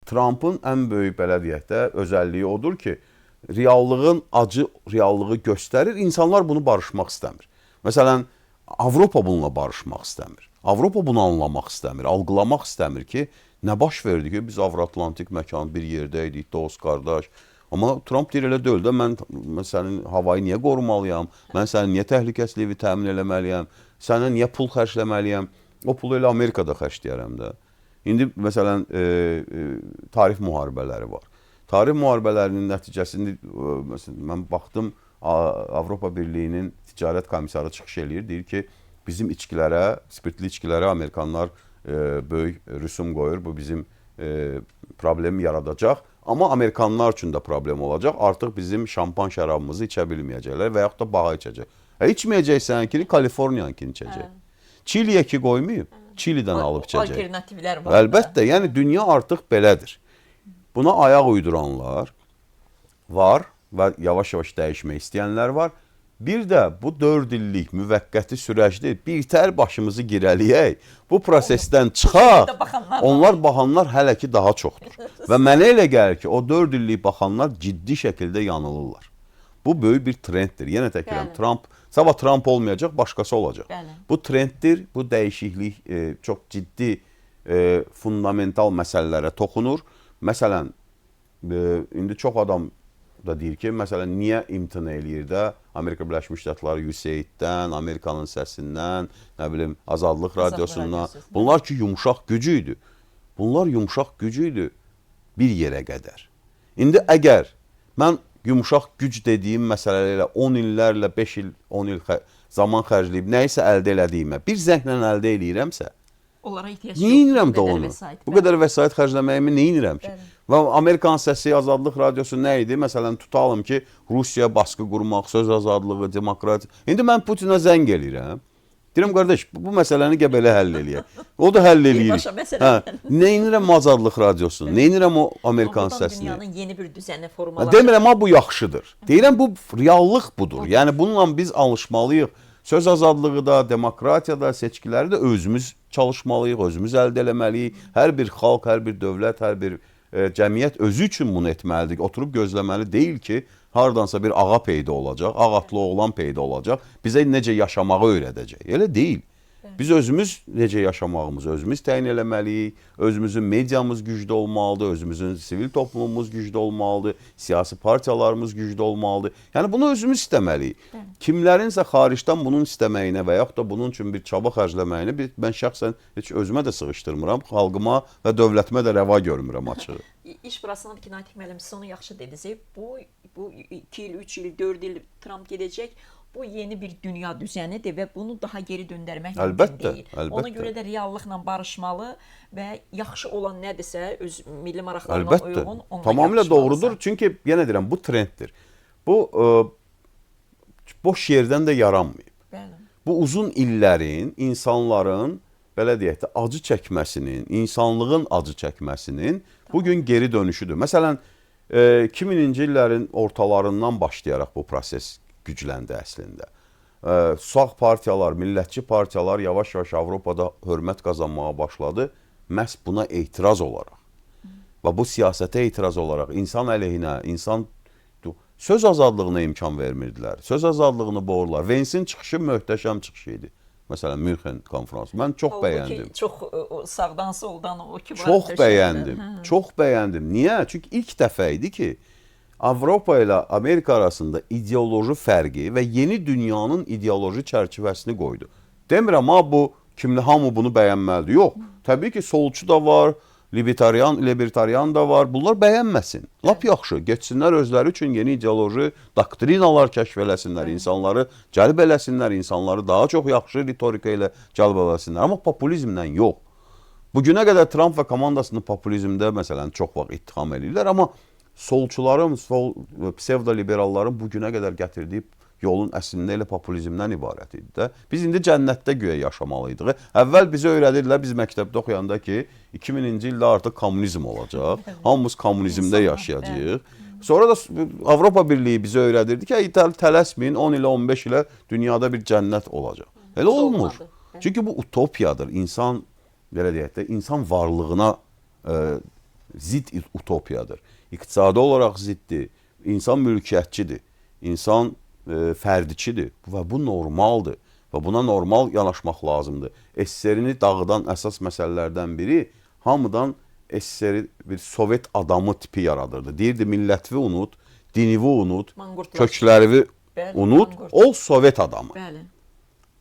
Trumpın ən böyük, belə deyək də, özəlliyi odur ki, reallığın acı reallığı göstərir. İnsanlar bunu barışmaq istəmir. Məsələn, Avropa bununla barışmaq istəmir. Avropa bunu anlamaq istəmir, algılamaq istəmir ki, nə baş verdi ki, biz Avroatlantik məkan bir yerdə idik, dost, qardaş. Amma Trump deyir elə deyil də, mən sənin havayı niyə qorumalıyam? Mən sənin niyə təhlükəsizliyini təmin eləməliyəm? Sənə niyə pul xərcləməliyəm? O pulu elə Amerikada xərcləyərəm də. İndi məsələn tarif müharibələri var. Tarif müharibələrinin nəticəsində məsələn mən baxdım, Avropa Birliyinin ticarət komissarı çıxış eləyir, deyir ki, bizim içkilərə, spirtli içkilərə amerikanlar böyük rüsum qoyur. Bu bizim problem yaradacaq. Amma amerikanlar üçün də problem olacaq. Artıq bizim şampan şərabımızı içə bilməyəcəklər və yaxud da baha içəcək. İçməyəcəksən ki, Kaliforniyanınkini içəcək. Çiliyə ki qoymayıb, Çilidən alıb içəcək. Alternativlər var. Əlbəttə, yəni dünya artıq belədir. Buna ayaq uyduranlar var və yavaş-yavaş dəyişmək istəyənlər var. Bir də bu 4 illik müvəqqəti sürəcdə birtəhər başımızı girəliyək, bu prosesdən çıxaq. Onlar baxanlar hələ ki daha çoxdur. Və mənə elə gəlir ki, o 4 illik baxanlar ciddi şəkildə yanılırlar. Bu böyük bir trenddir. Yenə təkrar, Trump, sabah Trump olmayacaq, başqası olacaq. Bəli. Bu trenddir, bu dəyişiklik çox ciddi fundamental məsələlərə toxunur. Məsələn, indi çox adam da deyir ki, məsələn, niyə imtina eləyir də Amerika Birləşmiş Ştatları USAID-dən, Amerikanın səsindən, nə bilim, Azadlıq Radiosundan. Bunlar ki, yumşaq gücü idi. Bunlar yumşaq gücü idi bir yerə qədər. İndi əgər mən yumşaq güc dediyim məsələlərlə 10 illərlə, 5 il, 10 il zaman xərcləyib nəyisə əldə elədiyimə bir zənglə əldə eləyirəmsə, onlara ehtiyac yoxdur. Neynirəm də onu? Bu qədər vəsait xərcləməyimi neynirəm ki? Bəli. Və Amerikan səsi, Azadlıq Radiosu nə idi? Məsələn, tutalım ki, Rusiyaya baskı qurmaq, söz azadlığı, demokratiya. İndi mən Putinə zəng eləyirəm. Deyirəm, qardaş, bu məsələni gəl belə həll eləyək. O da həll eləyir. Hə, neynirəm Azadlıq Radiosunu? Neynirəm o Amerikan səsini? Dünyanın yeni bir düzəni formalaşır. Demirəm, ha bu yaxşıdır. Deyirəm, bu reallıq budur. Yəni bununla biz alışmalıyıq. Söz azadlığı da, demokratiya da, seçkiləri də özümüz çalışmalıyıq, özümüz əldə eləməliyik. Hər bir xalq, hər bir dövlət, hər bir cəmiyyət özü üçün bunu etməlidir. Oturub gözləməli deyil ki, hardansa bir ağa peyda olacaq, ağ atlı oğlan peyda olacaq, bizə necə yaşamağı öyrədəcək. Elə deyil. Biz özümüz necə yaşamağımızı özümüz təyin eləməliyik. Özümüzün mediamız güclü olmalıdır, özümüzün sivil toplumumuz güclü olmalıdır, siyasi partiyalarımız güclü olmalıdır. Yəni bunu özümüz istəməliyik. Kimlərinsə xaricdən bunun istəməyinə və yaxud da bunun üçün bir çaba xərcləməyini mən şəxsən heç özümə də sığışdırmıram, xalqıma və dövlətimə də rəva görmürəm açığı. İş burasındadır ki, Natiq müəllim, siz onu yaxşı dediniz. Bu 2 il, 3 il, 4 il Trump gedəcək. Bu yeni bir dünya düzənidir və bunu daha geri döndərmək mümkün deyil. Əlbəttə. Ona görə də reallıqla barışmalı və yaxşı olan nədirsə öz milli maraqlarına uyğun onunla tamamilə doğrudur. Çünki yenə deyirəm, bu trenddir. Bu boş yerdən də yaranmayıb. Bəli. Bu uzun illərin insanların, belə deyək də, acı çəkməsinin, insanlığın acı çəkməsinin bugün geri dönüşüdür. Məsələn, 2000-ci illərin ortalarından başlayaraq bu proses gücləndi əslində. Sağ partiyalar, millətçi partiyalar yavaş-yavaş Avropada hörmət qazanmağa başladı. Məhz buna etiraz olaraq və bu siyasətə etiraz olaraq insan əleyhinə, insan söz azadlığına imkan vermirdilər. Söz azadlığını boğurlar. Vensin çıxışı möhtəşəm çıxışı idi. Məsələn, Münxen konfransı. Mən çox bəyəndim. Çox sağdan soldan o ki var. Çox bəyəndim. Çox bəyəndim. Niyə? Çünki ilk dəfə idi ki, Avropa ilə Amerika arasında ideoloji fərqi və yeni dünyanın ideoloji çərçivəsini qoydu. Demirəm, ha bu kimli hamı bunu bəyənməlidir. Yox. Təbii ki, solçu da var, libertarian da var. Bunlar bəyənməsin. Lap yaxşı. Getsinlər özləri üçün yeni ideoloji doktrinalar kəşf eləsinlər, insanları cəlb eləsinlər, insanları daha çox yaxşı ritorika ilə cəlb eləsinlər. Amma populizmlə yox. Bugünə qədər Trump və komandasını populizmdə məsələn çox vaxt ittiham eləyirlər, amma solçuların, sol psevdo-liberalların bugünə qədər gətirdiyi yolun əslində elə populizmdən ibarət idi də. Biz indi cənnətdə güya yaşamalıydıq. Əvvəl bizə öyrədirdilər, biz məktəbdə oxuyanda ki, 2000-ci ildə artıq kommunizm olacaq. Hamımız kommunizmdə yaşayacağıq. Sonra da Avropa Birliyi bizə öyrədirdi ki, tələsməyin, 10 ilə 15 ilə dünyada bir cənnət olacaq. Elə olmur. Çünki bu utopiyadır. İnsan, belə deyək də, insan varlığına Zidd utopiyadır. İqtisadi olaraq ziddir. İnsan mülkiyyətçidir. İnsan fərdiçidir və bu normaldır və buna normal yanaşmaq lazımdır. SSR-ni dağıdan əsas məsələlərdən biri hamıdan SSR bir Sovet adamı tipi yaradırdı. Deyirdi millətvi unut, dinivi unut, köklərivi unut, manqurt. Ol Sovet adamı. Bəli.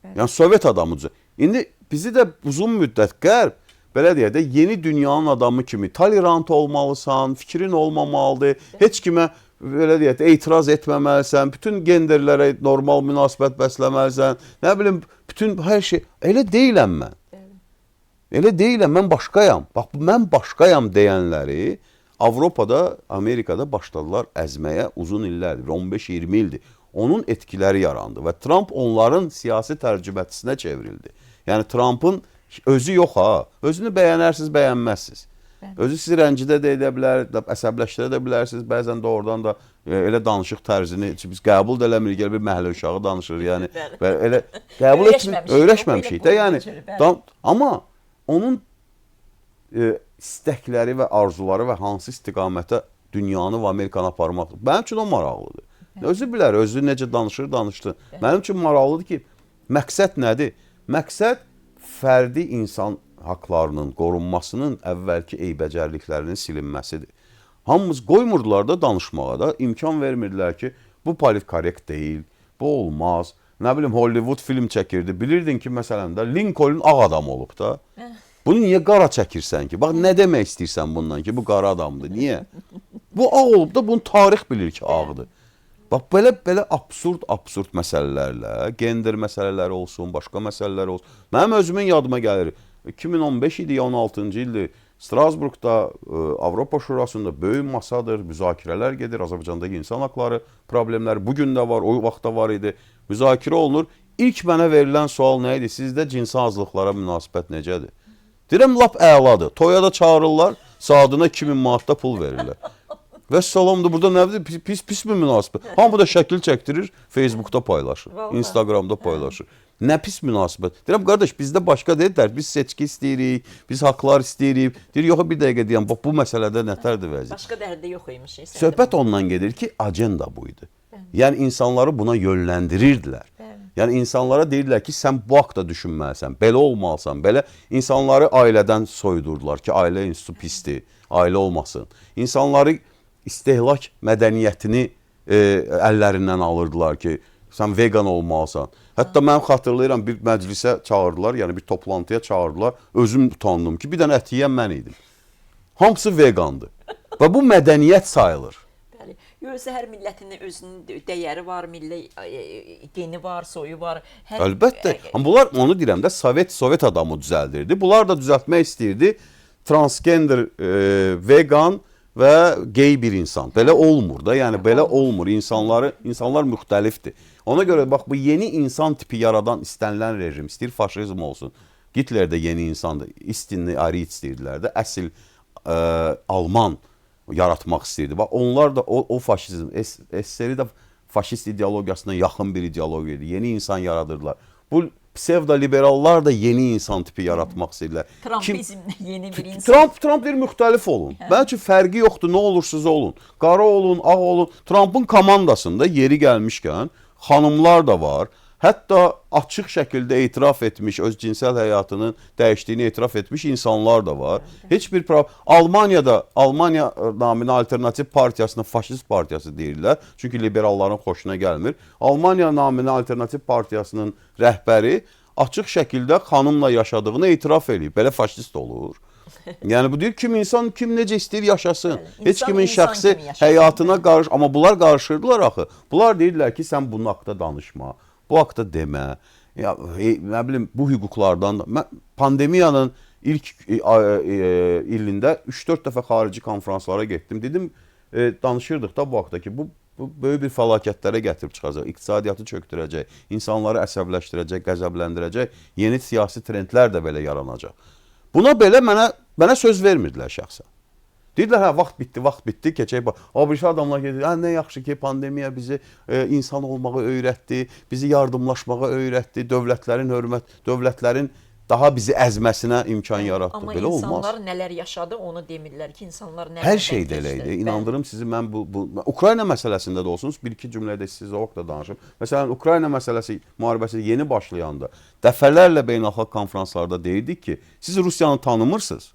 Bəli. Yəni Sovet adamıdır. İndi bizi də uzun müddət Qərb belə deyək də yeni dünyanın adamı kimi tolerant olmalısan, fikrin olmamalıdır, heç kimə belə deyək də etiraz etməməlisən, bütün genderlərə normal münasibət bəsləməlisən, nə bilim bütün hər şey. Elə deyiləm mən. Bəli. Elə deyiləm, mən başqayam. Bax, mən başqayam deyənləri Avropada, Amerikada başladılar əzməyə uzun illərdir, 15-20 ildir. Onun etkiləri yarandı və Tramp onların siyasi tərcüməçisinə çevrildi. Yəni Trampın özü yox ha, özünü bəyənərsiniz, bəyənməzsiniz. Özü sizi rəncidə də edə bilər, əsəbləşdirə də bilərsiniz. Bəzən də oradan da elə danışıq tərzini biz qəbul də eləmirik, elə bir məhəllə uşağı danışır, yəni və elə qəbul etmir, öyrəşməmişik də, yəni. Amma onun istəkləri və arzuları və hansı istiqamətə dünyanı və Amerikanı aparmaq mənim üçün o maraqlıdır. Bəli. Özü bilər, özü necə danışır, danışdı. Bəli. Mənim üçün maraqlıdır ki, məqsəd nədir? Məqsəd fərdi insan haqlarının qorunmasının əvvəlki eybəcərliklərinin silinməsidir. Hamımız qoymurdular da danışmağa da, imkan vermirdilər ki, bu politkorrekt deyil, bu olmaz. Nə bilim, Hollywood film çəkirdi. Bilirdin ki, məsələn də Lincoln ağ adam olub da. Bunu niyə qara çəkirsən ki? Bax, nə demək istəyirsən bundan ki, bu qara adamdır? Niyə? Bu ağ olub da, bunu tarix bilir ki, ağdır. Bax, belə absurd məsələlərlə, gender məsələləri olsun, başqa məsələlər olsun. Mənim özümün yadıma gəlir. 2015 idi ya 16-cı ildir. Strasburqda, Avropa Şurasında böyük masadır, müzakirələr gedir. Azərbaycandakı insan haqları problemləri bu gün də var, o vaxt da var idi. Müzakirə olunur. İlk mənə verilən sual nə idi? Sizdə cinsi azlıqlara münasibət necədir? Deyirəm, lap əladır. Toya da çağırırlar, saatına 2000 manatda pul verirlər. Və salamdır, burada nə bilir, pis mi münasibət? Hamı da şəkil çəkdirir, Facebookda paylaşır, vallahi. Instagramda paylaşır. Nə pis münasibət? Deyirəm, qardaş, bizdə başqa deyirlər, biz seçki istəyirik, biz haqlar istəyirik. Deyir, yox, bir dəqiqə deyəm, bax, bu məsələdə nətərdir vəziyyət? Başqa dərdi yox imiş. Söhbət ondan gedir ki, agenda bu idi. Bəli. Yəni, insanları buna yönləndirirdilər. Bəli. Yəni, insanlara deyirdilər ki, sən bu haqda düşünməlisən, belə olmalısan, belə. İnsanları ailədən soyudurdular ki, ailə institutu pisdir, ailə olmasın. İnsanları istehlak mədəniyyətini əllərindən alırdılar ki, sən vegan olmalısan. Hətta mən xatırlayıram, bir məclisə çağırdılar, yəni bir toplantıya çağırdılar. Özüm utandım ki, bir dənə ət yeyən mən idim. Hamısı vegandır. Və bu mədəniyyət sayılır. Bəli. Yoxsa hər millətin özünün dəyəri var, milli geni var, soyu var. Hər... Əlbəttə. Amma bunlar, onu deyirəm də, Sovet adamı düzəldirdi. Bunlar da düzəltmək istəyirdi. Transgender, vegan və gey bir insan. Belə olmur da, yəni belə olmur. İnsanlar müxtəlifdir. Ona görə bax, bu yeni insan tipi yaradan istənilən rejim, istəyir faşizm olsun. Hitler də yeni insandır. İstinli Ari istəyirdilər də, əsl Alman yaratmaq istəyirdi. Bax, onlar da o faşizm, SSR də faşist ideologiyasına yaxın bir ideologiya idi. Yeni insan yaradırdılar. Bu psevdo-liberallar da yeni insan tipi yaratmaq istəyirlər. Trumpizm yeni bir insan. Trump deyir, müxtəlif olun. Mənim üçün fərqi yoxdur, nə olursuz olun. Qara olun, ağ olun. Trumpın komandasında yeri gəlmişkən xanımlar da var. Hətta açıq şəkildə etiraf etmiş, öz cinsəl həyatının dəyişdiyini etiraf etmiş insanlar da var. Heç bir problem. Almaniyada, Almaniya naminə alternativ partiyasını faşist partiyası deyirlər. Çünki liberalların xoşuna gəlmir. Almaniya naminə alternativ partiyasının rəhbəri açıq şəkildə xanımla yaşadığını etiraf eləyib. Belə faşist olur. Yəni bu deyir kim insan kim necə istəyir yaşasın. Bəli, heç kimin şəxsi həyatına qarış, amma bunlar qarışırdılar axı. Bunlar deyirdilər ki, sən bunun haqqında danışma. Bu haqda demə. Ya nə bilim bu hüquqlardan da. Mən pandemiyanın ilk ilində 3-4 dəfə xarici konfranslara getdim. Dedim danışırdıq da bu haqda ki, bu böyük bir fəlakətlərə gətirib çıxacaq, iqtisadiyyatı çökdürəcək, insanları əsəbləşdirəcək, qəzəbləndirəcək, yeni siyasi trendlər də belə yaranacaq. Buna belə mənə söz vermirdilər şəxsən. Deyirdilər, hə, vaxt bitdi, vaxt bitdi, keçək. O birisi adamlar gedir, hə, nə yaxşı ki, pandemiya bizi insan olmağı öyrətdi, bizi yardımlaşmağa öyrətdi, dövlətlərin hörmət, dövlətlərin daha bizi əzməsinə imkan yaratdı. Amma Belə olmaz. İnsanlar nələr yaşadı, onu demirlər ki, insanlar nələr Hər şeydə elə idi. İnandırım sizi, mən bu Ukrayna məsələsində də olsun, bir-iki cümlədə sizə o vaxt da danışım. Məsələn, Ukrayna məsələsi, müharibəsi yeni başlayanda dəfələrlə beynəlxalq konfranslarda deyirdik ki, siz Rusiyanı tanımırsınız,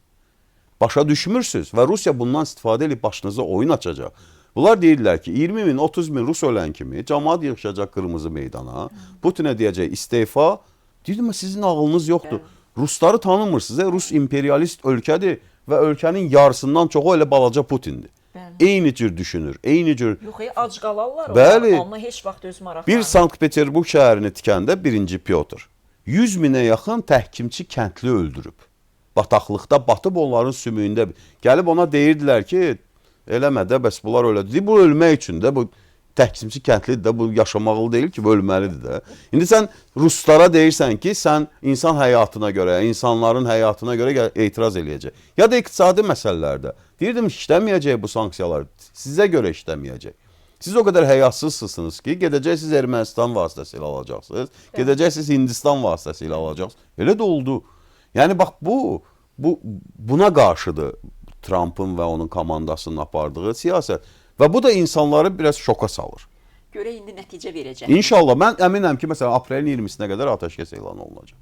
başa düşmürsünüz və Rusiya bundan istifadə edib başınıza oyun açacaq. Bunlar deyirlər ki, 20 min, 30 min Rus ölən kimi camaat yığışacaq qırmızı meydana, Putinə deyəcək istefa. Deyirdim, sizin ağlınız yoxdur. Rusları tanımırsınız. Rus imperialist ölkədir və ölkənin yarısından çoxu elə balaca Putindir. Bəli. Eyni cür düşünür, eyni cür. Yox, ac qalarlar onlar, Bəli. amma heç vaxt öz maraqlarını. Bir Sankt-Peterburq şəhərini tikəndə 1-ci Pyotr 100 minə yaxın təhkimçi kəndli öldürüb. Bataqlıqda batıb onların sümüyündə. Gəlib ona deyirdilər ki, eləmə də, bəs bunlar öyle. Deyir, bu ölmək üçün də, bu təhkimçi kəndlidir də, bu yaşamalı deyil ki, bu ölməlidir də. İndi sən ruslara deyirsən ki, sən insan həyatına görə, insanların həyatına görə etiraz eləyəcək. Ya da iqtisadi məsələlərdə. Deyirdim, işləməyəcək bu sanksiyalar, sizə görə işləməyəcək. Siz o qədər həyasızsınız ki, gedəcəksiniz Ermənistan vasitəsilə alacaqsınız, gedəcəksiniz Hindistan vasitəsilə alacaqsınız. Elə də oldu. Yəni bax bu buna qarşıdır Trumpın və onun komandasının apardığı siyasət. Və bu da insanları biraz şoka salır. Görək indi nəticə verəcək. İnşallah, mən əminəm ki, məsələn, aprelin 20-sinə qədər atəşkəs elan olunacaq.